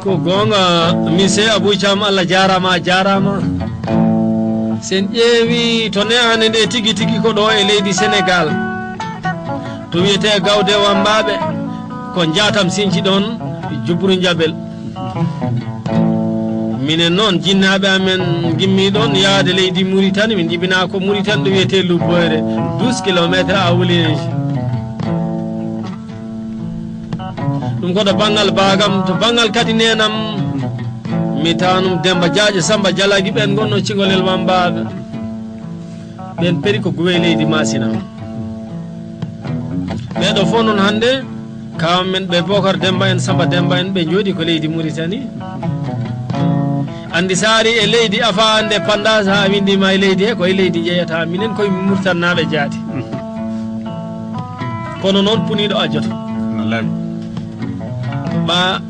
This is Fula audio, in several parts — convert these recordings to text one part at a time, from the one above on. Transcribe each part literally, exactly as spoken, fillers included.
Ko goonga, monsieur Abou Thiam, Allah jaaraama, a jaaraama. Sen ƴeewi to ne'aane nde tigi tigi ko ɗo e leydi Senegal. To wiyetee Gawde Wambaaɓe, ko njaatam sinci ɗon Jubburu Njabel. Minen noon, jinnaaɓe amen ngimmi ɗon yaade leydi Muritani, min njibinaa ko Muritani, ɗo wiyetee Lubboyre, douze kilomètres à Oulégie. Ɗum ko to banngal baagam, to banngal kadi neenam, mi taanum Demba Jaaƴe Samba Jalagi, ɓeen ngonnoo Cingolel Wambaaɓe. Ɓeen peri ko Guwe leydi Masina. Ɓee ɗo fof noon hannde, kaaw men ɓe Bokar Demba en, Samba Demba en, ɓe njooɗi ko leydi Muritani. Anndi so a ari e leydi, a fawa indépendance, haa a winndii ma e leydi he, ko e leydi njeyata. Minen koye Muritannaaɓe jaati. Kono noon puniiɗo a joto. Wallaay. Ɓa-,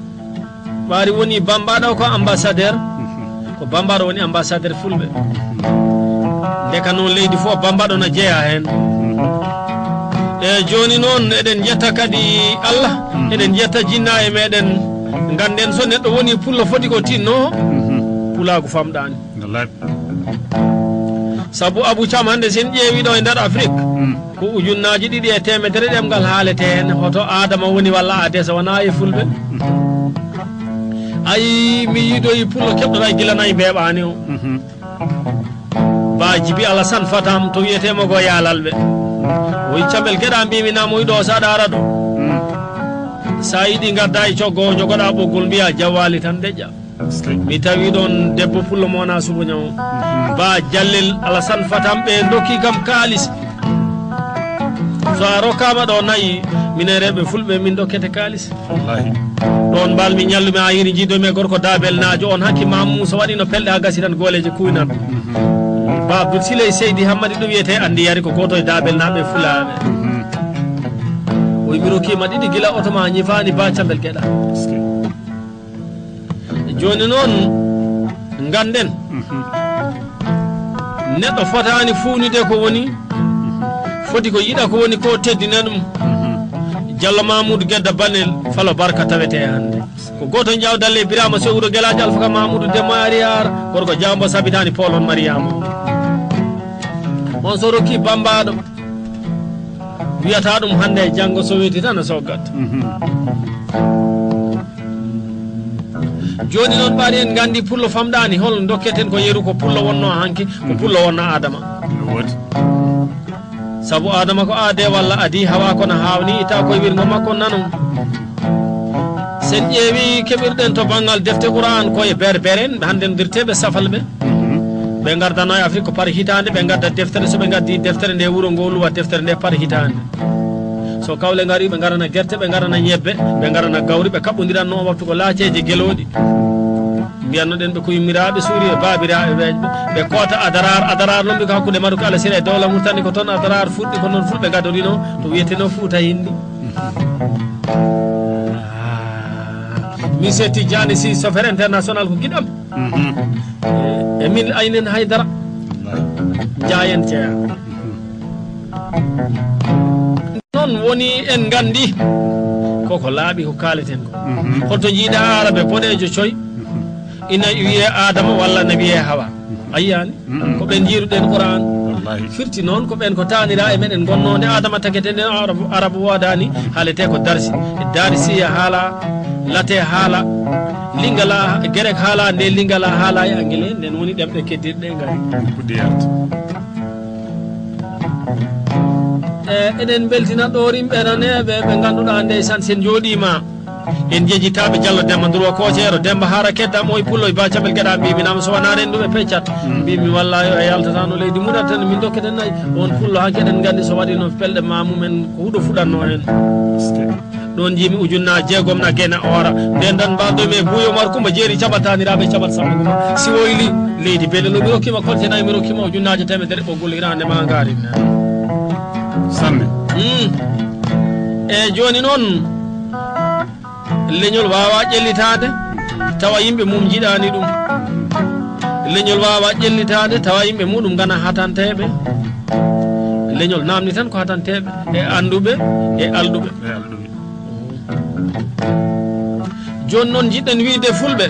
ɓaari woni Bambaɗo ko ambassadeur. Ko Bambaɗo woni ambassadeur Fulɓe. Ndeka noon leydi fof Bambaɗo na jeyaa heen. E jooni noon eɗen njetta kadi Allah, eɗen njetta jinnaaɓe meɗen. Ngannden so neɗɗo woni pullo foti ko tinno, pulaagu famɗaani. Wallaay. Sabu Abou Thiam hannde sen ƴeewi ɗo e nder Afrik, ko ujunnaaji ɗiɗi e teemedere ɗemngal haaletee heen. Hoto Adama woni walla Adesa wonaa e Fulɓe? Ayi, mi yidoyi pullo keɓɗo ɗay gila nayi beeɓaani o. Ba Jibi Alassane Fatam to wiyetee mo go Yaalalɓe. Woy Cambel Geɗa mbimi na mo yiɗo saɗa ara ɗo. Sa yiɗi ngadda e coggo jogoɗa ɓoggol mbiya jawali tan deƴƴa. Mi tawi ɗon debbo pullo mo wona suɓo ñaw. Ba Jallel Alassane Fatam ɓe dokki kam kaalis. So a rokkaama ɗo nayi, minen rewɓe fulɓe min dokkete kaalis. Wallahi. Ɗon mbalmi ñallumi haa hiri jiidomi e gorko Daabel Naajo on hakki Maam Muusa waɗino pelɗe haa gasi tan gooleeje kuwinan. Ba Abdul Siley Seydi Hammadi ɗum wiyetee anndi yari ko gooto e Daabel naaɓe Fulaaɓe. O wi mi rokkiima ɗiɗi gila oto ma ñifaani Ba Cambel Geɗa. Jooni noon, ngannden, neɗɗo fotaani fuunide ko woni, foti ko yiɗa ko woni ko teddina ɗum. Jallo Mamoudou Gedda Banel, Falo Barka tawetee hannde. Ko gooto Njaw Dalle Birama Sow wuro Gelaajo Alfaka Mamoudou Demmo Ariyar, gorko Jaw mbo sabitaani Poolon Mariyama. On so rokki Bambaɗo, wiyata ɗum hannde e janngo so weeti tan a soggat. Jooni noon ɓaari en nganndi pullo famɗaani, hol dokketen ko yeru ko pullo wonno hanki, ko pullo wonno Adama. No woodi. Sabu Adama ko aade walla adi hawa kono haawni itta koye wirngo makko nano. Sen ƴeewi keɓirɗen to banngal defte Qur'an ko e berbere en, hannde ndirteɓe safal ɓe. Ɓe ngardano e Afrik ko par hitaande, ɓe ngadda deftere, so ɓe ngaddi deftere nde wuro ngo luwa deftere nde par hitaande. So kawle ngari, ɓe ngarana gerte, ɓe ngarana ñebbe, ɓe ngarana gawri, ɓe kaɓɓodiranno on waktu ko laaceeje gelooɗi. Mbiyanno ɗen ɓe ko yummiraaɓe suuri e baabiraaɓe weeƴɓe. Ɓe koota Adaraar, Adaraar lombi ko hakkunde Maruk Alasira e Dowla Murtani, ko toon Adaraar fuɗɗi, ko noon fulɓe gadorino to wiyeteno Fuuta Hindi. Monsieur Tidiane Sy, chauffeur international ko giɗam. E min aynen haydara. Jaayen jeeya. Noon woni en nganndi koko laaɓi ko kaaleten ko. Holto njiiɗa Arabe boɗeejo coy, ina wiyee Adama walla ne wiyee Hawa? A yiyaani? Ko ɓen njiiruɗen Qur'an. Wallahi. Firti noon ko ɓen ko taanira e meɗen gonnoonde Adama tagete nden Arabu, Arabu woodaani, haaletee ko darsi. Darsiya haala, late haala, lingala, gerek haala, nde lingala haala e angele, nden woni ɗemɗe keddirɗe ngari. Puɗɗi yalta. E, eɗen mbeltina ɗo rimɓe naneeɓe ɓe ngannduɗaa ndeysan sen njooɗiima. En njejjitaaɓe Jallo Demba Ndurwa Kooceero, Demba Hara Kedda, Moy Pullo, Ba Cabel Geɗa, mbimi nam so wonaa rennduɓe peccat. Mbimi wallaahi o yaltatano leydi muɗat tan, min dokketen nayi. On Pullo hanki eɗen nganndi so waɗino pelɗe ma mumen ko huɗo fuɗatno heen. Ɗoon njiimi ujunnaaje jeegom na gena oora. Nden dan mbaɗɗo me Buuyo Umar Kumba jeeri caɓal taaniraaɓe caɓal Samba Guma. Si woyli leydi beele no mi rokkiima kolte nayi, mi rokkiima ujunnaaje teemedere ɓoggol hiraande ma ngaari. Sanne. Mm. E jooni noon, leñol waawaa ƴellitaade, tawa yimɓe mum njiɗaani ɗum. Leñol waawaa ƴellitaade, tawa yimɓe muɗum ngana hatanteeɓe. Leñol naamni tan ko hatanteeɓe, e annduɓe, e alɗuɓe. E alɗuɓe. Jooni noon njiɗɗen wiyde Fulɓe,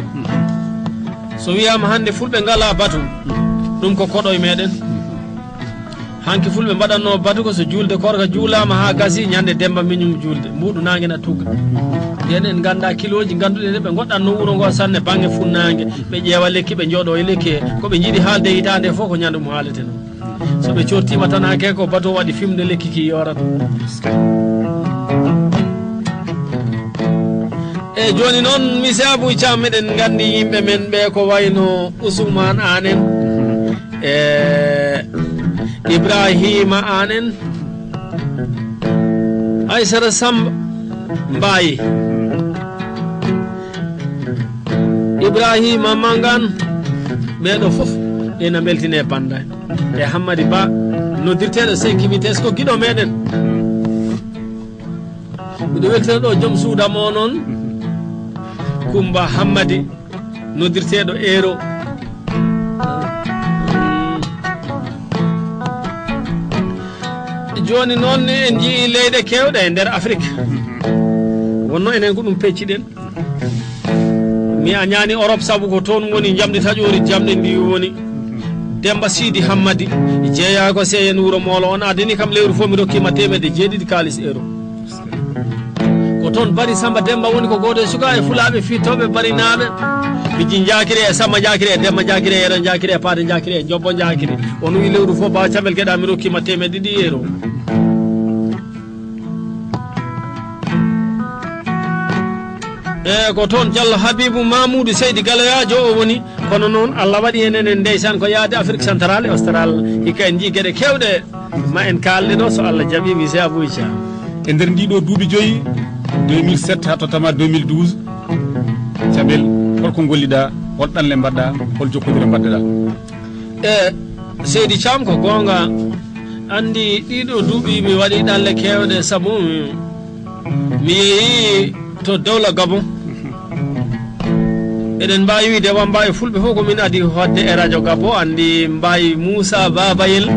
so wiyaama hannde Fulɓe ngalaa batu, ɗum ko koɗo e meɗen. Hanki Fulɓe mbaɗatno batu ko so juulde koorka juulaama haa gasi, ñande Demmba miñum juulde, mbuuɗu naange na tugga. Nden en nganndaa kilooji ngannduɗen ɓe ngoɗɗatno wuro ngo sanne bannge funnaange, ɓe ƴeewa lekki, ɓe njooɗo e lekki he. Ko ɓe njiɗi haalde hitaande fof ko ñande mum haalete noon. So ɓe cortiima tan, hakke ko bato waɗi fimde lekki ki yoorata. E jooni noon, misaabu Caam, meɗen nganndi yimɓe men ɓe ko wayno Usmaan Aan en, e Ibraahiima Aan en, Aysata Sammba Mbaay, Ibraahiima Manngaan, ɓee ɗo fof ena mbeltine bannda. E Hammadi Ba, noddirteeɗo cinq vitesse, ko giɗo meɗen. Miɗo weltina ɗo joom suudu am o noon, Kumba Hammadi, noddirteeɗo Eero. Jooni noon en njiyii leyɗe keewɗe e nder Afrik. Wonno enen ko ɗum pecciɗen. Mi a ñaani Europe, sabu ko toon woni njamndi taƴoori jamɗe ndi woni. Demmba Siidi Hammadi, jeeyaa ko C N Wuro Moolo, on addani kam lewru fof, mi rokkiima teemedde jeeɗiɗi kaalis euro. Ko toon Bari Sammba Demmba woni ko gooto e sukaaɓe fulaaɓe fittooɓe barinaaɓe. Bijji Njaakiri e Sammba Njaakiri e Demmba Njaakiri e Yeero Njaakiri e Paate Njaakiri e Jobbo Njaakiri. On wi lewru fof, Baa Camel Geɗa, mi rokkiima teemedde ɗiɗi euro. E ko toon Jallo Habibu Mamoudou Seydi Galoyaajo o woni, kono noon Allah waɗi en enen ndeysaan ko yahde Afrique Centrale e Austral, hikka en njii geɗe keewɗe, ma en kaalde ɗo so Allah jaɓi, mi se Abouy Thiam. E nder ndii ɗoo duuɓi joyi, deux mille sept haa tottama deux mille douze, Camel, holko ngolliɗaa, hol ɗanle mbaɗɗaa, hol jokkondire mbaɗɗaa? E seydi Caam, ko goonga, anndi ɗiɗo duuɓi mi waɗi ɗanle keewɗe, sabu mi, mi yehi to dowla Gabon. Eɗen mbaawi wiide wamba e fulɓe fof ko min adi hoɗde e radio Gabon, anndi mbaawi Moussa Babayel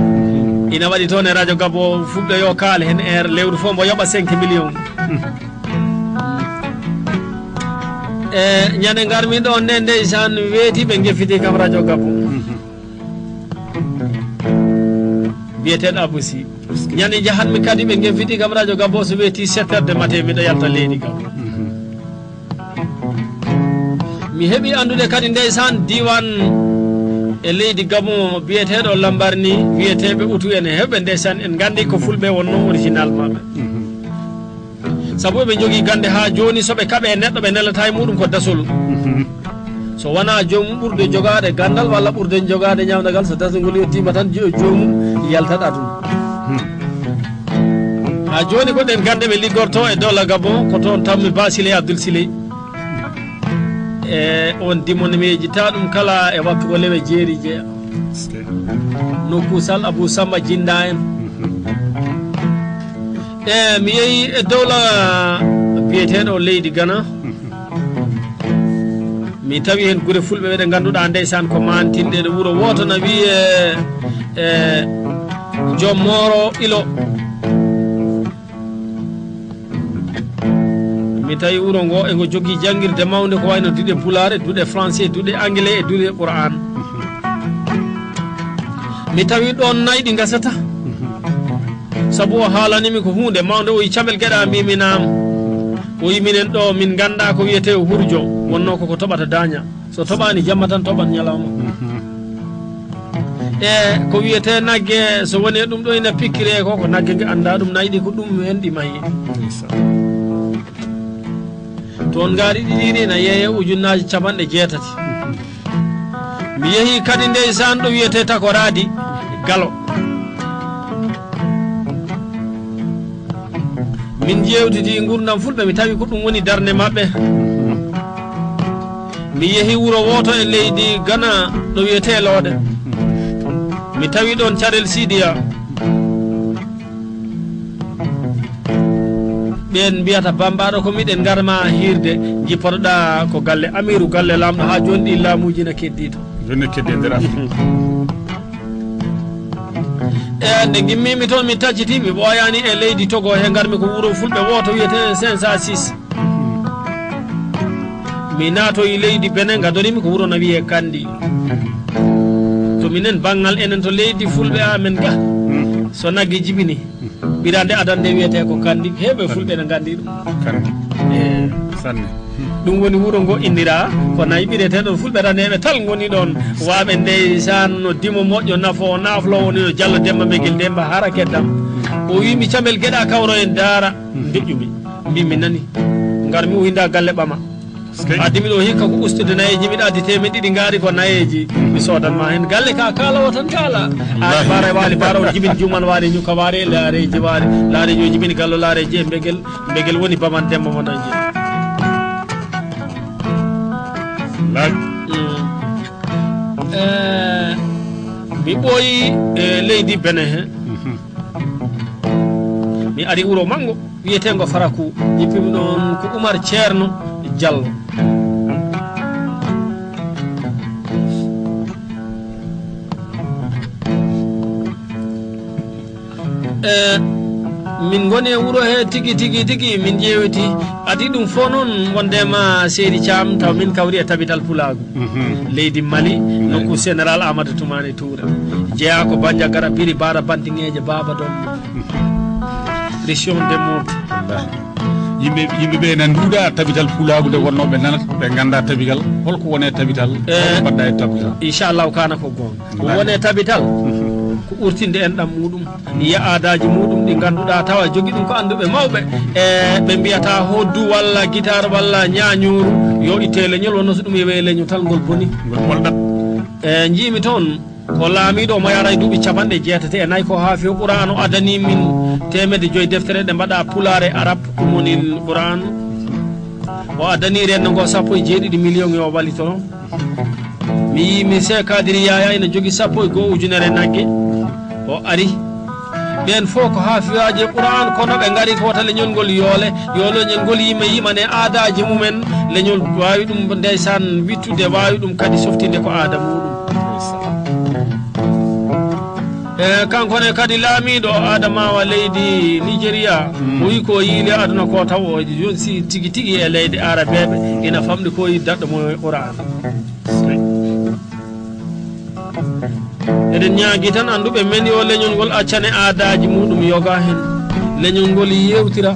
ina waɗi toon e radio Gabon, fulɓe yo kaal heen heure lewru fof mbo yoɓa cinq millions. E ñande ngarmi ɗo nde ndeysaan weeti ɓe ngefiti kam radio Gabon. Biyeteeɗo Abou Sy. Ñande njahatmi kadi ɓe ngefiti kam radio Gabon so weeti sept heures de matin miɗo yalta leydi Gabon. Mi heɓi anndude kadi ndeysaan diiwaan e leydi Gabon biyeteeɗo Lambarni, wiyeteeɓe Utu en e heewɓe ndeysaan en nganndi ko fulɓe wonnoo original maɓɓe. Sabu eɓe njogii gannde haa jooni, so ɓe kaɓe e neɗɗo, ɓe nelata e muɗum ko dasol. So wonaa joomum ɓurde jogaade ganndal walla ɓurde jogaade ñawndagal, so dasol ngol yettiima tan, jo-, joomum yaltat aduna. Haa jooni ko ɗeen gannde ɓe liggortoo e dowla Gabon, ko toon tammi Ba Siley Abdoul Siley. E on dimo ne mi yejjitaa ɗum kala e waktu ko lewe jeeri jeya. Nokku Sal Abou Samba Jinda en. E mi yehi e dowla biyeteeɗo leydi Ghana. Mi tawi heen gure fulɓe ɓe ɗe ngannduɗaa ndeysaan ko maantinɗe, ɗo wuro wooto na wiyee, e, Joom Mooro Ilo. Mi tawi wuro ngo e ngo jogii janngirde mawnde ko wayno duɗe pulaar, duɗe français, duɗe anglais e duɗe Qur'an. Mi tawi ɗoon nayi ɗi ngasata. Sabu o haalani mi ko huunde mawnde, o yi Camel Geɗa, mbimi naam. O yi minen ɗo min nganndaa ko wiyetee hurjo, wonno koko toɓata daaña. So toɓaani jamma tan toɓan ñalawma. E ko wiyetee nagge, so woni e ɗum ɗo ina pikkiree ko, ko nagge nge anndaa ɗum, nayi ɗi ko ɗum en ɗi mahi. Toon ngaari ɗiɗi ina yeeyee ujunnaaji capanɗe jeetati. Mi yehi kadi ndeysaan ɗo wiyetee Takoraadi Galo. Min njeewtidi nguurndam fulɓe, mi tawi ko ɗum woni darnde maɓɓe. Mi yehi wuro wooto e leydi Ghana ɗo wiyetee Looɗe. Mi tawi ɗoon Carel Sidiya. Ɓeen mbiyata bambaɗo ko miɗen ngar ma hiirde, jippotoɗa ko galle amiiru galle laamɗo, haa jooni ɗi laamuuji na keddii to. Jooni keddii e nder Afrik. E nde ngimmimi toon, mi tacciti, mi ɓooyaani e leydi Togo, he ngarmi ko wuro fulɓe wooto wiyetee cinq cent six. Mi naatoyi leydi Benin, ngadoriimi ko wuro na wiyee Kandi. To minen banngal enen to leydi Fulɓe amen ga, so nagge jibini, ɓiraande adannde wiyetee ko Kandi, heewɓe Fulɓe ne nganndi ɗum. Kandi. Eh, sanne. Ɗum woni wuro ngo inndiraa ko nayi ɓireteeɗon Fulɓe raneeɓe tal ngoni ɗoon. Waaɓe ndeysaan no Dimo Moƴƴo, Nafo, Naaflo woni no Jallo Demba Mbegel Demba hara keddam. O wii mi Camel Geɗa kawro en daara. Ndeƴƴumi. Mbi mi nani. Ngar mi uhinda galle ɓama. Addi miɗo hikka ko ustude nayeeji, miɗa addi teemeɗɗe ɗiɗi ngaari ko nayeeji. Mi soodan ma heen. Galle ka kaala o tan kaala. Aali Baara e Waali Baara o jibin Juuman Waali Ñuka Waali Laareeji Waali. Laareeji o jibini Gallo Laareeji e Mbegel. Mbegel woni Baman Demba mo nanji. Laaj. Mm. Eh, mi ɓooyi e leydi Benin he. Mi ari wuro manngo wiyeteengo Faraku. Jippimi ɗoon ko Umar Ceerno Jallo. Eh, min ngoni e wuro he tigi, tigi, tigi, min ƴeewiti. Adi ɗum fof noon, wondema Seydi Caam, taw min kawri e Tabital Pulaagu. Leydi Mali, nokku Général Amadou Toumani Touré. Jeyaa ko Bandiagara, Biri Bara, Bandiŋeeje, Baaba Doom. Région de Mouti. Wallaahi. Yimɓe, yimɓe ɓe na nduuɗa Tabital Pulaagu nde wonnoo ɓe nanata, ɓe ngannda Tabital. Holko woni e Tabital? Eh, holko mbaɗɗa e Tabital? Inchallahu kaana ko goonga. Ko woni e Tabital, ko urtinde enɗam muɗum, yiya aadaaji muɗum ɗi ngannduɗaa tawa jogi ɗum ko annduɓe mawɓe. E ɓe mbiyata hoddu walla gitaar walla ñaañooru, yo itte leñol, wonno so ɗum yewee leñol tan ngol boni. Ngol ɓolɗat. E njiimi toon ko laamiiɗo omo yara e duuɓi capanɗe jeetati e nayi ko haa few Qur'aan o addani min teemedde joyi deftere ɗe mbaɗa pulaar e arab, ɗum woni Qur'aan. O addani renndo ngo sappo e jeeɗiɗi miliyoŋ yo wallitoro. Mi yii mi Seeh Kadiri Yaya ina jogi sappo e goo ujunere nagge. O ari. Ɓeen fof ko haafiyaaji e Qur'aan, kono ɓe ngari ko wota leñol ngol yoole, yo leñol ngol yima, yimane aadaaji mumen, leñol waawi ɗum ndeysaan wittude, waawi ɗum kadi softinde ko aada muɗum. E kanko ne kadi laamiiɗo Adamawa leydi Nigeria, o wi ko yiili aduna ko taw o jonsi tigi tigi e leyɗe Arabeeɓe, ina famɗi ko yi daɗɗo mo e Qur'aan. Eɗen ñaagi tan annduɓe men yo leñol ngol accane aadaaji muɗum yoga heen. Leñol ngol yeewtira.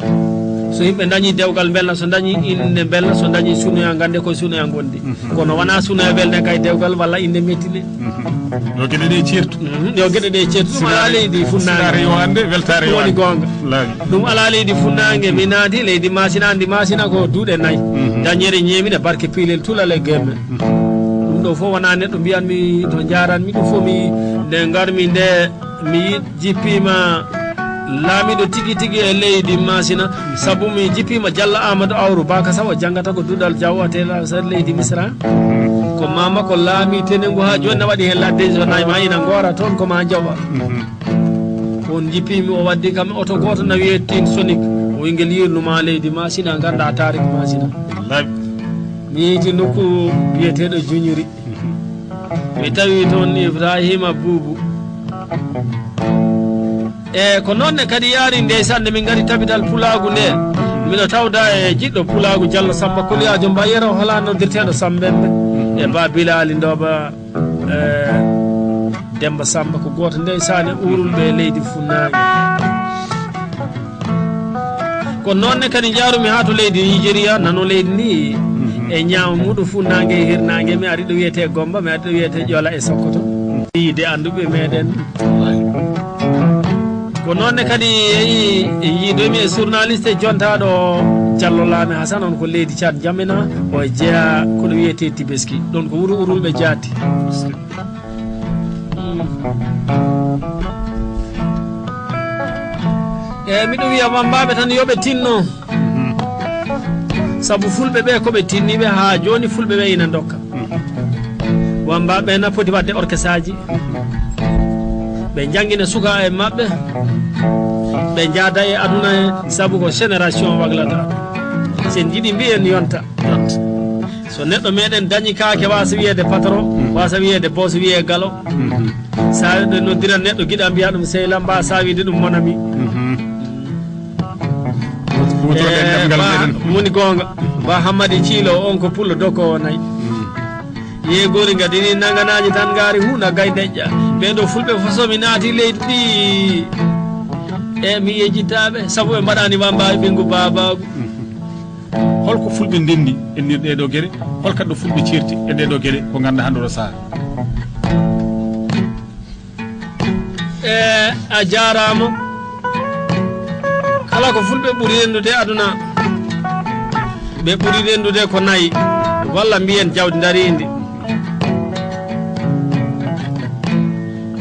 So yimɓe dañi dewgal mbelna, so dañi innde mbelna, so dañi sunoya ngannde koye sunoya ngondi. Kono wona sunoya mbelne kay dewgal walla innde mettine. Yo geɗe ɗe ceertu. Mhm, yo geɗe ɗe ceertu. Ɗum alaa leydi funnaange. Siɗaare yo hannde weltaare yo woni hannde. Goonga. Laabi. Ɗum alaa leydi funnaange. Mi naati leydi Maasina, anndi Maasina ko duuɗe nayi. Mhm. Dañere ñeemine barke piilel tulal e gemme. Mhm. Ɗum ɗo fof wonaa neɗɗo mbiyanmi to njaaranmi ɗum fof mi nde ngarmi nde mi yi-, jippiima laamiiɗo tigi tigi e leydi Maasina. Sabu mi jippiima Jalla Amadou Awru Baka Saw o janngata ko duɗal Jaw Atela Sar leydi Misra. Ko mama ko laami tenengu haa jooni na waɗi heen ladde so nayi ma ina ngoora toon ko ma jawa. Mhm. On jippiimi o waddi kam oto gooto na wiyee Tin Sonic. O wingel yirnuma leydi Maasina ngannda tarik Maasina. Wallaahi. Mi yeyti nokku biyeteeɗo Juñuri. Mi tawi toon Ibrahima Buubu. E ko noon ne kadi yaari ndeysaan nde min ngari tabital pulaagu nde. Miɗo tawda e jiɗɗo pulaagu Jallo Samba Koliyaajo Mbayero hola noddirteeɗo Sambembe. E Ba Bilaali Ndooba, e Demba Samba ko gooto ndeysaan e uurulɓe e leydi funnaange. Ko noon ne kadi njaarumi haa to leydi Nigeria, nano leydi ndi e ñaama muɗum funnaange e hirnaange. Mi ari ɗo wiyetee Gomba, mi ari ɗo wiyetee Ƴoola e Sokoto. Yiide annduɓe meɗen. Ko noon ne kadi yehi yiidomi e journaliste jontaaɗo Jallo Laami Hasan, on ko leydi Caad Njamena, o jeyaa ko ɗo wiyetee Tibeski. Ɗon ko wuro urulɓe jaati. Eeyi, miɗo wiya wammbaaɓe tan yo ɓe tinno. Sabu fulɓe ɓe ko ɓe tinniiɓe, haa jooni fulɓe ɓe ina ndokka. Wammbaaɓe ɓe na poti waɗde orkesaaji. Ɓe njanngina sukaaɓe maɓɓe. Ɓe njaada e aduna he, sabu ko génération waglata. Sen njiɗi mbiyen yonta. So neɗɗo meɗen dañi kaake, wasa wiyeede patron, wasa wiyeede boss, wiyee galo. Sa ɓe noddira neɗɗo giɗa, mbiya ɗum sehil am, mba sa wiide ɗum mon ami. Kuutorɗen ɗemngal meɗen. Woni goonga. Ba Hammadi Ciilo on ko pullo dokkoowo nayi. Yeegoori ngadini nanganaaji tan ngaari huuna gay deƴƴa. Ɓee ɗoo fulɓe fof so mi naati leydi ndi. E mi yejjitaaɓe, sabu ɓe mbaɗaani wambaaɓe ɓinngu baabaagu. Holko fulɓe ndenndi e nder ɗee ɗoo geɗe? Hol kadi ɗo fulɓe ceerti e ɗee ɗoo geɗe ko ngannduɗaa hannde oɗo sahaa? E a jaaraama. Kala ko fulɓe ɓuri renndude aduna, ɓe ɓuri renndude ko nayi, walla mbiyen jawdi ndariindi.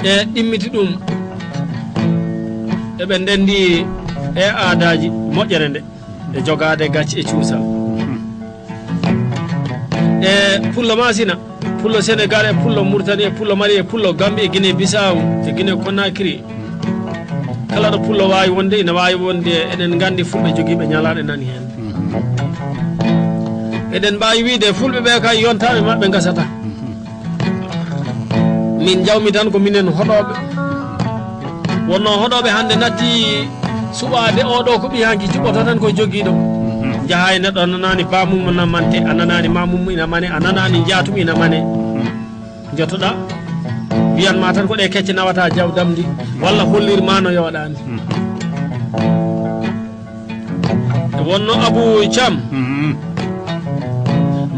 E ɗimmiti ɗum, eɓe ndenndi e aadaaji moƴƴere nde, e jogaade gacce e cuusal. E pullo Masina, pullo Senegal, e pullo Mauritanie, e pullo Mali, e pullo Gambie, e Guinée Bissau, e Guinée Conakry. Kala ɗo pullo waawi wonde, ina waawi wonde, eɗen nganndi fulɓe jogiiɓe ñalaaɗe nani heen. Eɗen mbaawi wiyde fulɓe ɓe kay yontaaɓe maɓɓe ngasata. Min njawmi tan ko minen hoɗooɓe. Wonno hoɗooɓe hannde natti suɓaade oo ɗoo ko ɓiy hanki juɓɓoto tan ko jogiiɗo. Njaha e neɗɗo a nanaani baamum namante, a nanaani maamum ina mane, a nanaani njaatum ina mane. Njottoɗaa, wiyan ma tan ko ɗe kecce nawata jaw damndi, walla hollir ma no yooɗaani. Wonno Abu Cam.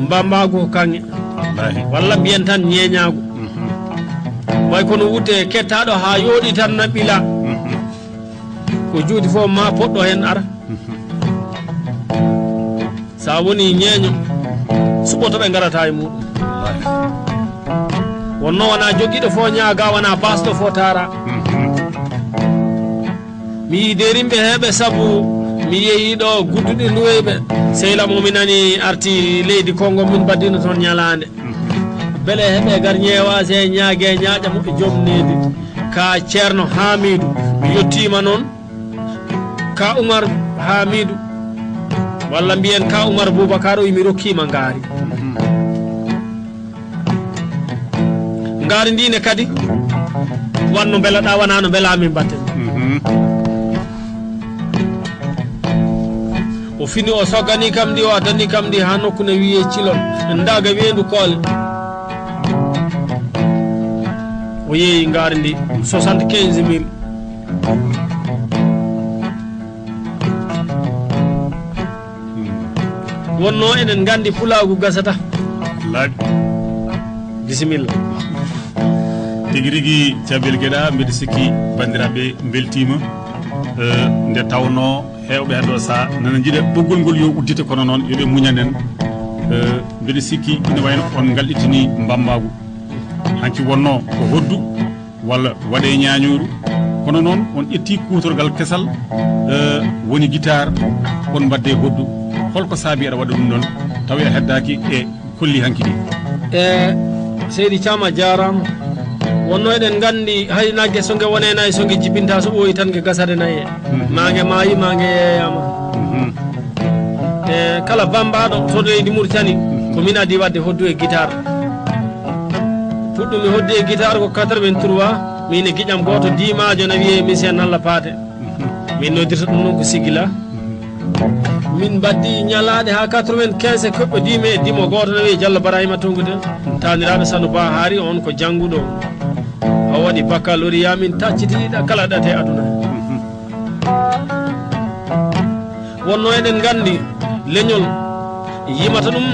Mbambaagu ko kaŋŋe. Walla mbiyen tan ñeeñaagu. Way kono wutte kettaaɗo haa yooɗi tan na ɓila. Ko juuti fof ma poɗɗo heen ara. So a woni ñeeño, suɓoto ɓe ngarata e muɗum. Wonno wona jogiiɗo fof ñaaga, wona baasɗo fof taara. Mi yii derimɓe heɓe sabu mi yehi ɗo gudduɗe luweyɓe. Sehil am o mi nani arti leydi Kongo, min mbaddino toon ñalaande. Bele heɓe gar ñeewa se ñaage ñaaƴa mo e joom needi. Ka Ceerno Haamiidu, mi yettiima noon. Ka Umar Haamiidu, walla mbiyen ka Umar Bubakar, o wi mi rokkiima ngaari. Ngaari ndi ne kadi, wanno mbelaɗaa, wonaa no mbelaa min mbatten. O fini, o soggani kam ndi, o addani kam ndi haa nokku ne wiyee Cilol, ndaaga weendu Koole. O yeeyi ngaari ndi, soixante-quinze mille. Wonno eɗen nganndi pulaagu gasata. Laaɓi. Bisimilla. Tigi rigi, Cabil Geɗa, mbeɗa sikki banndiraaɓe mbeltiima. Eh, nde tawnoo heewɓe hannde o sahaa nana njiɗa ɓoggol ngol yo uddite, kono noon yo ɓe muñan en. Eh, mbeɗa sikki ina wayno on ngalɗitini mbammbaagu. Hanki wonno ko hoddu walla waɗe ñaañooru. Kono noon on ƴetti kuutorgal kesal, eh, woni gitaar, on mbadde hoddu. Holko saabi aɗa waɗa ɗum ɗon tawi a heddaaki e kolli hanki ɗi? E seydi Caam a jaaraama. Wonno eɗen nganndi hay nagge so nge wonee nayi, so nge jibinta so ɓooyi tan nge gasade nayi e. Mhm. Maa nge maayi, maa nge yeeyaama. Mhm. E kala bammbaaɗo to leydi Muritani, ko min adii waɗde hoddu e gitaar. Puɗɗumi hoddu e gitaar ko quatre-vingt-trois, min e giƴam gooto diimaajo na wiyee Misee Nalla Paate. Min noddirta ɗum noon ko Sigila. Min mbaddi ñalaaɗe haa quatre-vingt-quinze e koɓɓe diimi e dimo gooto na wiyee Jallo Barahima Tungude. Taaniraaɓe Sanu Ba Haari, on ko jannguɗo. O waɗi baccalauréat, min taccitiiɗa kala ɗate aduna. Wonno eɗen nganndi leñol yimata ɗum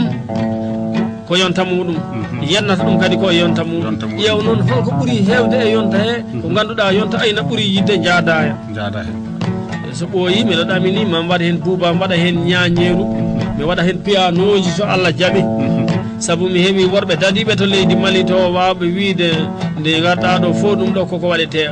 ko yonta muɗum, mhm, yennata ɗum kadi ko e yonta muɗum. Yonta muɗum. Ƴeew noon holko ɓuri heewde e yonta he, ko, mhm, ngannduɗaa yonta ayna ɓuri yiɗde njaadaaya. Njaada heen. So ɓooyi, miɗo ɗamini, ma mi waɗa heen buuba, mi waɗa heen ñaañeeru, mi waɗa heen piyanooji so Allah jaɓi. Mhm. Sabu mi heɓi worɓe dadiiɓe to leydi Mali to, waawɓe wiyde nde ngarɗaa ɗo fof ɗum ɗo koko waɗetee.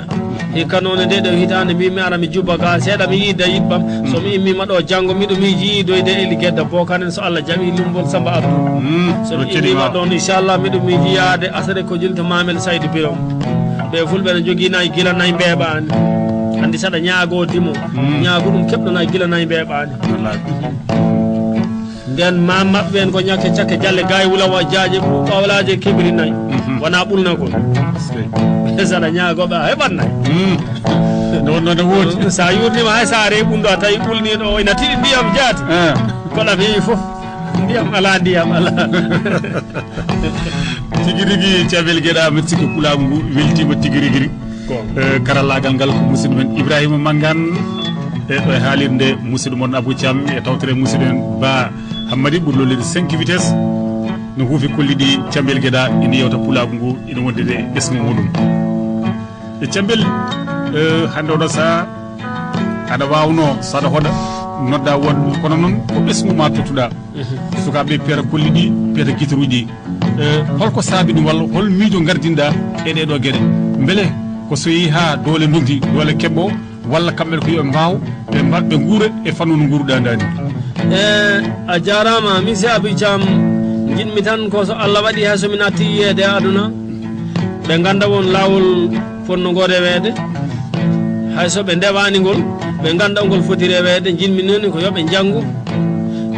Hikka noon e nde ɗo hitaande, mbiimi ara mi jubba ga seeɗa, mi yiida yiɗɓam. So mi immiima ɗo janngo, miɗo miiji yiidoyde e Eli Gedda Bokan en, so Allah jaɓi, Lummbol Samba Abdou. Mm, so mi immiima ɗoon, inchallah, miɗo miiji yaade asare ko julto Mamel Saydu Birom. Ɓe fulɓe ne jogii nayi gila nayi mbeeɓaani. Anndi saɗa ñaago dimo, mm, ñaago ɗum keɓɗo nayi gila nayi mbeeɓaani. Wallaahi. Nden ma maɓɓe en ko ñakke cakke jalle gaay wula wa jaaje ɓawlaaje kebiri nayi. Mhm. Wona ɓulnagol. Sey. Saɗa ñaago ɓe a heɓat nayi. Mm. Nde wonno ne woodi. So a yuurnima hay so a rewi ɓunɗo a tawi ɓulniiɗo o ina tiɗi ndiyam jaati. Ah. Koɗa feewi fof. Ndiyam alaa, ndiyam alaa. Tigi rigi, Cabel Geɗa, mbiɗa sikki pulaagu ngu weltiima tigi rigi. Ko. Eh, karallaagal ngal ko musidɗo men Ibrahima Mangane. E ɗo e haalirde musidɗo mon Abou Thiam e tawtere musidɗo men Ba Hammadi ɓurɗo leydi cinq vitesse. No huufi kolli ɗi Cabel Geɗa ina yewta pulaagu ngu ina wonde e ɓesngu muɗum. E Cambel, eh, hannde oɗo saha, aɗa waawno, so aɗa hoɗa, nodda won, kono noon ko ɓesngu ma tottuɗa. Mhm. Sukaaɓe piyata kolli ɗi, piyata guitare uji. Eh, holko saabi ɗum walla hol miijo ngardinɗa e ɗee ɗoo geɗe? Mbele ko so yehi haa doole ndoggi, doole keɓɓo, walla kamɓe ko yo ɓe mbaaw, ɓe mba-, ɓe nguura e fannu no nguuruɗa ndaa ni? Eh, a jaaraama, min si Abi Caam, njiɗmi tan ko so Allah waɗi hay so mi naatti yiyeede e aduna, ɓe ngannda won laawol fotnoo ngol reweede, hay so ɓe ndewaani ngol, ɓe ngannda ngol foti reweede. Njiɗmi noon ko yo ɓe njanngu,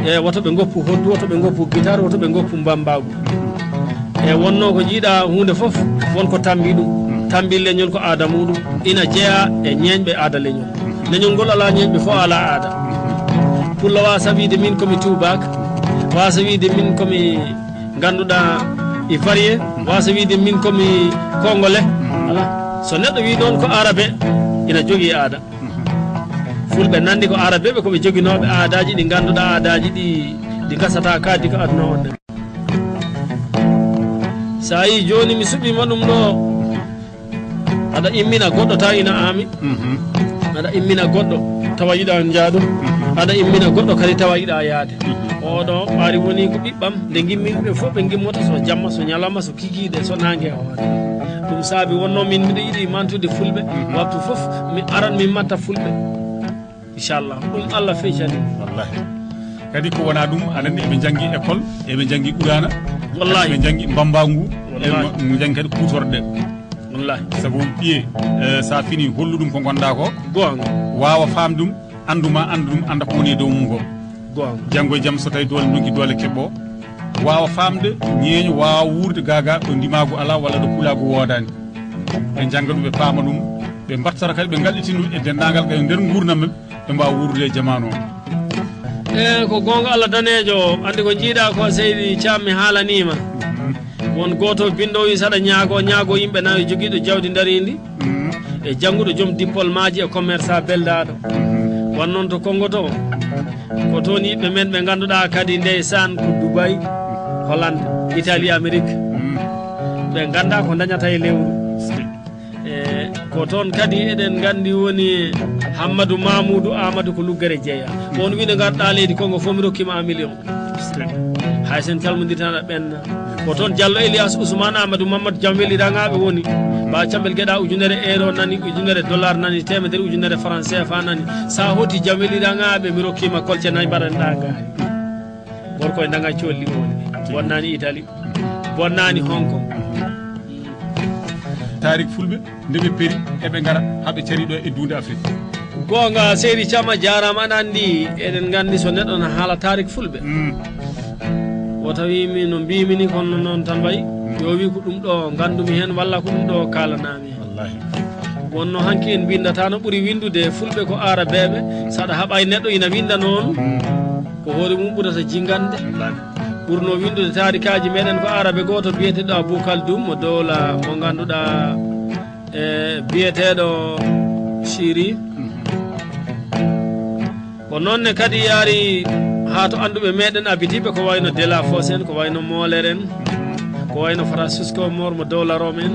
e woto ɓe ngoppu hoddu, woto ɓe ngoppu gitar, woto ɓe ngoppu mbammbaagu. E wonnoo ko njiiɗa huunde fof, won ko tammbi ɗum. Tammbi leñol ko aada muɗum, ina jeyaa e ñeeñɓe aada leñol. Leñol ngol alaa ñeeñɓe fof alaa aada. Pullo waasa wiide min ko mi tuubaak, waasa wiide min ko mi ngannduɗaa Ivoirien, waasa wiide min ko mi Congolais. Alaa. So neɗɗo wii noon ko Arabe, ina jogii aada. Fulɓe nanndi ko Arabe ɓe, ko ɓe joginooɓe aadaaji ɗi ngannduɗaa, aadaaji ɗi, ɗi ngasataa kaadi ko aduna on. So a yii jooni mi suɓiima ɗum ɗo, aɗa immina goɗɗo tawa ina aami. Mhm. Aɗa immina goɗɗo tawa yiɗa jaado. Mhm. Aɗa immina goɗɗo kadi tawa yiɗa yaade. Mhm. Oɗo ɓaari woni ko ɓiɓɓam, nde ngimmi ɓe fof ɓe ngimmoto so jamma, so ñalawma, so kikiiɗe, so naange e hoore. Ɗum saabi wonno min mbiɗa yiɗi mantude fulɓe. Mhm. Waktu fof mi aran mi matta fulɓe. Inchallah. Ɗum Allah feccani. Wallahi. Kadi ko wona ɗum, aɗa anndi eɓe njanngi école, eɓe njanngi Qur'aana, wallahi, eɓe njanngi mbambaangu, wallahi, eɓe njanngi kadi kuutorɗe. Wallahi. Sabu ɓiye, eh, so a fini hollu ɗum ko ngonɗa ko. Goonga. Waawa faam ɗum, anndu ma, anndu ɗum, annda ko woni e dow mum ko. Goonga. Janngo e jam so tawi doole ndonki doole keɓɓo, waawa faamde, ñeeño, waawa wuurde gaaga ɗo ndimaagu alaa walla ɗo pulaagu woodaani. Ɓe njannga ɗum, ɓe paama ɗum, ɓe mbattara kadi, ɓe ngalɗitina ɗum e denndaangal kadi nder nguurndam maɓɓe, ɓe mbaawa wuurdude e jamaanu o. E ko goonga Allah daneejo, anndi ko njiiɗa ko seydi Caam mi haalaniima. Mhm. Won gooto binndoowo wi saɗa ñaago, ñaago yimɓe nayo jogiiɗo jawdi ndariindi. Mhm. E jannguɗo joom diplôme aji e commerçant beldaaɗo. Mhm. Wan noon to Kongo to, ko toon yiɓɓe men ɓe ngannduɗaa kadi ndeysaan ko Dubai, Hollande, Italie, Amérique. Mhm. Ɓe ngannda ko dañata e lewru. E ko toon kadi eɗen nganndi woni Hammadu Mamuudu Aamadu ko luggere jeeya. On wino ngarɗa leydi Kongo fof mi rokkima un million. Hay sen calmondirtana ɓenna. Ko toon Diallo Elias Ousmane Amadou Mamadou Jam Weliraŋaaɓe woni. Ba Cambel Geɗa ujunere euro nani, ujunere dollar nani, temedere ujunere franc C F A nani. Sa hoti Jam Weliraŋaaɓe mi rokkima kolce nayi mbaɗanɗa ngaari. Gorko e daŋa colli o woni. Bonnani Italie. Bonnani Hong Kong. Tarik fulɓe nde ɓe peri eɓe ngara haɓe cari ɗo e duunde Afrique. Goonga seydi Cama jaaraama, aɗa anndi eɗen nganndi so neɗɗo na haala tarik fulɓe. Mm. O tawi min no mbimi ni kono noon tan wayi. Mm. Yo wi ko ɗum ɗo nganndumi heen walla ko ɗum ɗo kaalanami heen. Wallahi. Wonno hanki en mbinndata no ɓuri winndude fulɓe ko aarabeeɓe. Saɗa haɓa e neɗɗo ina winnda noon. Mm. Ko hoore mum ɓurata jingande. Wallahi. Ɓurno winndude taarikaaji meɗen ko aarabe gooto biyeteeɗo Abou Kaldoum mo dowla mo ngannduɗaa e biyeteeɗo Siri. Ko noon ne kadi yaari haa to annduɓe meɗen abitiiɓe ko wayno Delafosse en, ko wayno Molière en, ko wayno Francisco Mor mo dowla Rome en.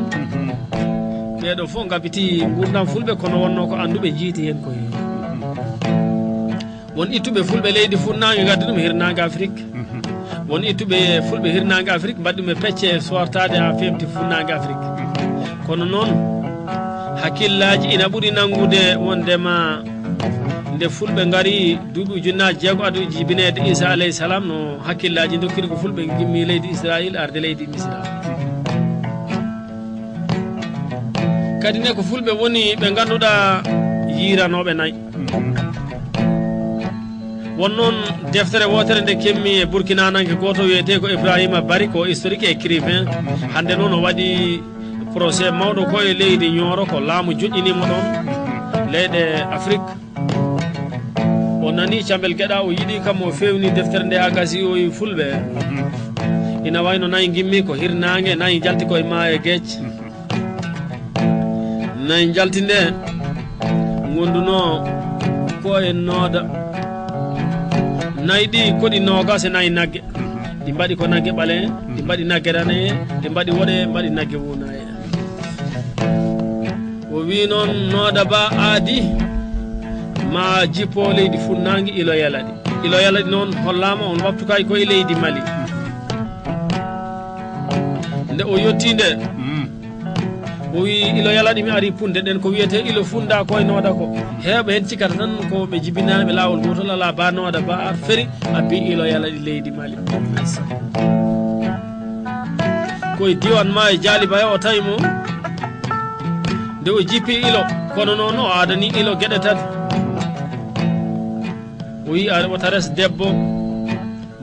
Ɓeeɗo fof ngabiti nguurndam fulɓe kono wonno ko annduɓe njiiti heen ko heewi. Won ittuɓe fulɓe leydi funnaange ngaddi ɗum hirnaange Afrique. Mhm. Won ittuɓe fulɓe hirnaange Afrique mbaɗi ɗum e pecce e soortaade haa feemti funnaange Afrique. Mhm. Kono noon hakkillaaji ina ɓuri nanngude wondema nde fulɓe ngari duuɓi ujunnaaji jeego aduji jibineede Isa alayhi salam no hakkillaaji dokkiri ko fulɓe ngimmi leydi Israil arde leydi Misra. Kadi ne ko fulɓe woni ɓe ngannduɗaa yiiranooɓe nayi. Won noon deftere wootere nde kemmi e Burkinaananke gooto wiyetee ko Ibrahima Bari, ko historique et écrivain. Hannde noon o waɗi procès mawɗo ko e leydi Ñooro, ko laamu joƴƴiniimo ɗoon. Leyɗe Afrik. O nani Cambel Geɗa, o yiɗi kam, o fewni deftere nde, a gasi o yi fulɓe. Ina wayno nayi ngimmi ko hirnaange, nayi jalti koye maayo e geec. Nayi jalti nde, ngonduno ko e nooda. Nayi ɗi koɗi noogas e nayi nagge. Ɗi mbaɗi ko nagge ɓale, ɗi mbaɗi nagge rane, ɗi mbaɗi woɗe, mbaɗi nagge wunaye. O wi noon, nooda ba aadi ma jippo leydi funnaange ilo yalaɗi. Ilo yalaɗi noon hollaama on waptu kay ko e leydi Mali. Nde o yotti nde, o wi, ilo yalaɗi mi ari punde ɗen ko wiyete ilo funda ko e nooda ko. Heewɓe heen cikkata tan ko ɓe jibinaaɓe laawol gootol, alaa ba nooda ba feri, abbi ilo yalaɗi leydi Mali. Koye diwan ma e Jaali Baya o tawi mo. Nde o jippi ilo, kono noon o aadani ilo geɗe tati. O yi a wota res debbo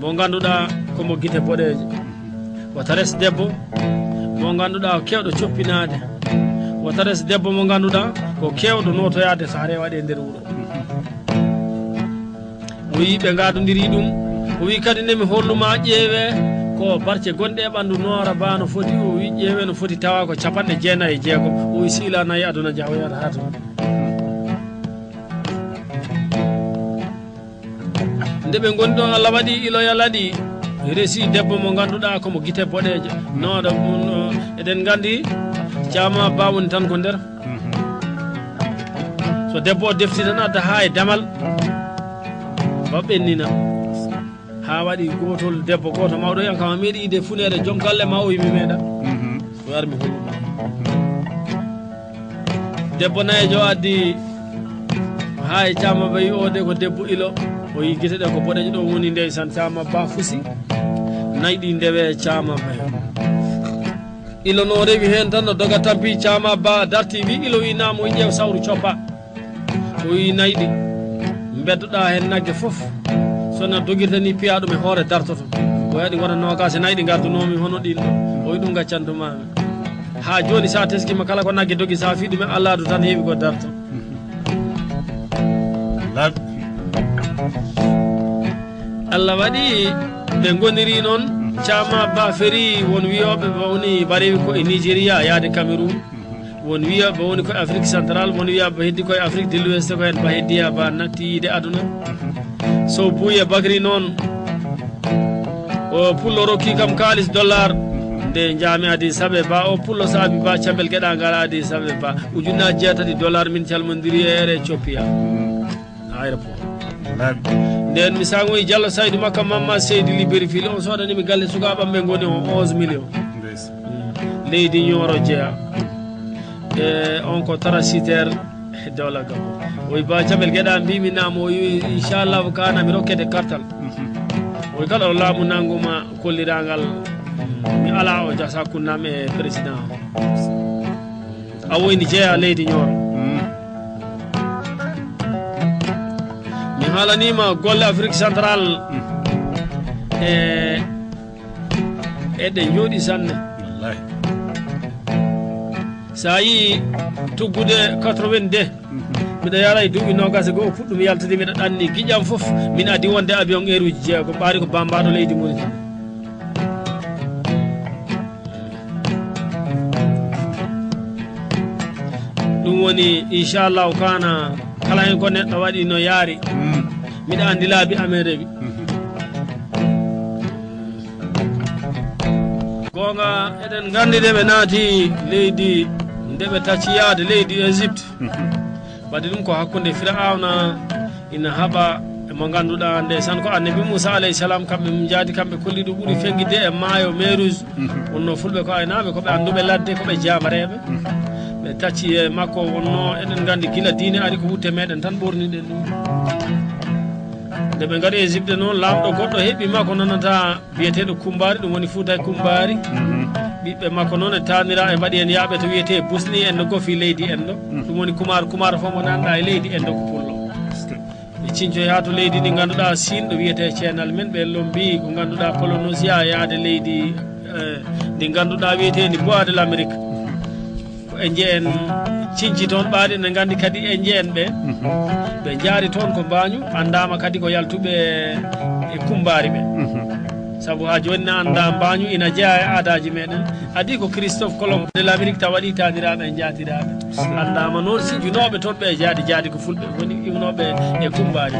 mo ngannduɗaa ko mo gite boɗeeje. Wota res debbo mo ngannduɗaa ko keewɗo coppinaade. Wota res debbo mo ngannduɗaa ko keewɗo nootoyaade so hare waɗe nder wuro. O yi ɓe ngaadondiri ɗum. O wi kadi nde mi holluma ƴeewe ko barce gonɗe e ɓanndu noora ba no foti. O wi ƴeewe no foti tawa ko capanɗe jeenayi e jeego. O wi siila nayi aduna jahoyata haa toon. Nde ɓe ngoni ɗon, Allah waɗi ilo yalaɗi resi debbo mo ngannduɗaa ko mo gite boɗeeje. Nooda mum, eɗen nganndi caama ba woni tan ko nder. So debbo o defti tan adda haa e damal, o ɓennina. Haa waɗi gootol debbo gooto mawɗo yan kam a meeɗi yiide funeere joom galle ma o wi mi meeɗa. O armi holluma. Debbo nayejo addi haa e caama bayi o de ko debbo ilo. O yi gite ɗe ko boɗeejo ɗo woni ndeysan caama ba fusi. Nayi ɗi ndewe caama bayi. Ilo no rewi heen tan no doga tampi caama ba darti wi ilo wi naamo wi ƴeew sawru coppa. O wi nayi ɗi mbeddoɗa heen nagge fof. So na dogirta ni piya ɗum e hoore dartoto. O yaɗi wona noogaas e nayi ɗi ngardunoomi hono ɗin ɗo. O wi ɗum gaccantumaami. Haa jooni so a teskima kala ko nagge dogi so a fii ɗum e alaadu tan heewi ko darto. Laaɓi. Allah waɗi ɓe ngoniri noon. Caama ba feri won wiyooɓe ba woni barewi ko e Nigeria yaade Cameroun. Won wiyooɓe ba woni ko e Afrique Central, won wiyooɓe ba heddi ko e Afrique de l'Ouest, ko heen ba heddi ba natti yiide aduna. So buye bakri noon, o pullo rokki kam kaalis dollar. Nde njaami Addis Abeba, o pullo saabi ba cambel geɗa ngara Addis Abeba. Ujunnaaji jeetati dollar min calmondiri e Air Ethiopia. Aéroport. Nden mi sangoyi Diallo Saydou makka Mamma Seydi Libreville, on soodani mi galle sukaaɓe am ɓe ngoni on onze millions. Leydi Nioro jeya. E on ko transitaire dewla gabon. Oyi ba cabel geɗa mbimi namo, oyi inchallahu kana mi rokkete kartal. Oyi kala o laamu nanguma kollirangal mi ala o jasa kunnam e président. A woyni jeeya leydi Nioro. Mi haalanima golle Afrique Central. E eɗe jooɗi sanne. Wallahi. Sa yi tuggude quatre-vingt-deux, miɗa yara e duuɓi nogas e go'o puɗɗum yaltude, miɗa ɗanni giƴam fof. Min adi wonde avion heure uji jeego ɓaari ko bambaɗo leydi Mauritanie. Ɗum woni inchallahu kana kala hen ko neɗɗo waɗi no yaari. Miɗa andi laabi amen rewi. Goonga, eɗen nganndi nde ɓe naati leydi, nde ɓe tacci yaade leydi Égypte. Wadde ɗum ko hakkunde Firawna ina haɓa e mo ngannduɗaa ndeysaan ko annabi Muusa alayhi salaam, kamɓe mum njaadi, kamɓe kolli ɗo ɓuri fengide e maayo Meruus. Wonno fulɓe ko aynaaɓe, ko ɓe annduɓe ladde, ko ɓe jaamareeɓe. Ɓe tacci e makko, wonno eɗen nganndi gila diine ari ko wutte meɗen tan ɓorniɗen ɗum. Nde ɓe ngari Égypte noon, laamɗo goɗɗo heɓi makko nanata biyeteeɗo Kumbaari, ɗum woni Fuuta e Kumbaari. Ɓiɓɓe makko noon e taanira e mbaɗi heen yaaɓe to wiyetee Busni en no gofi leydi en ɗo. Ɗum woni Kumaar, Kumaar fof mo nanɗa e leydi en ɗo ko pullo. Ɓe cincoya to leydi ndi ngannduɗaa Siin, ɗo wiyetee ceenal men, ɓe lombi ko ngannduɗaa Polynésie yaade leydi, eh, ndi ngannduɗaa wiyeteendi Bois de l'Amérique. Ko e njeyen Cinci toon ɓaade ne nganndi kadi e njeen ɓe. Ɓe njaari toon ko mbaañu, anndaama kadi ko yaltuɓe e kummbaari ɓe. Sabu haa jooni ne anndaa mbaañu ina jeyaa e aadaaji meɗen. Adii ko Christophe Colomb de l'Amérique tawa waɗi taaniraaɓe e njaatiraaɓe. Anndaama noon si junooɓe toon ɓe jaadi jaadi ko fulɓe woni iwnooɓe e kummbaari.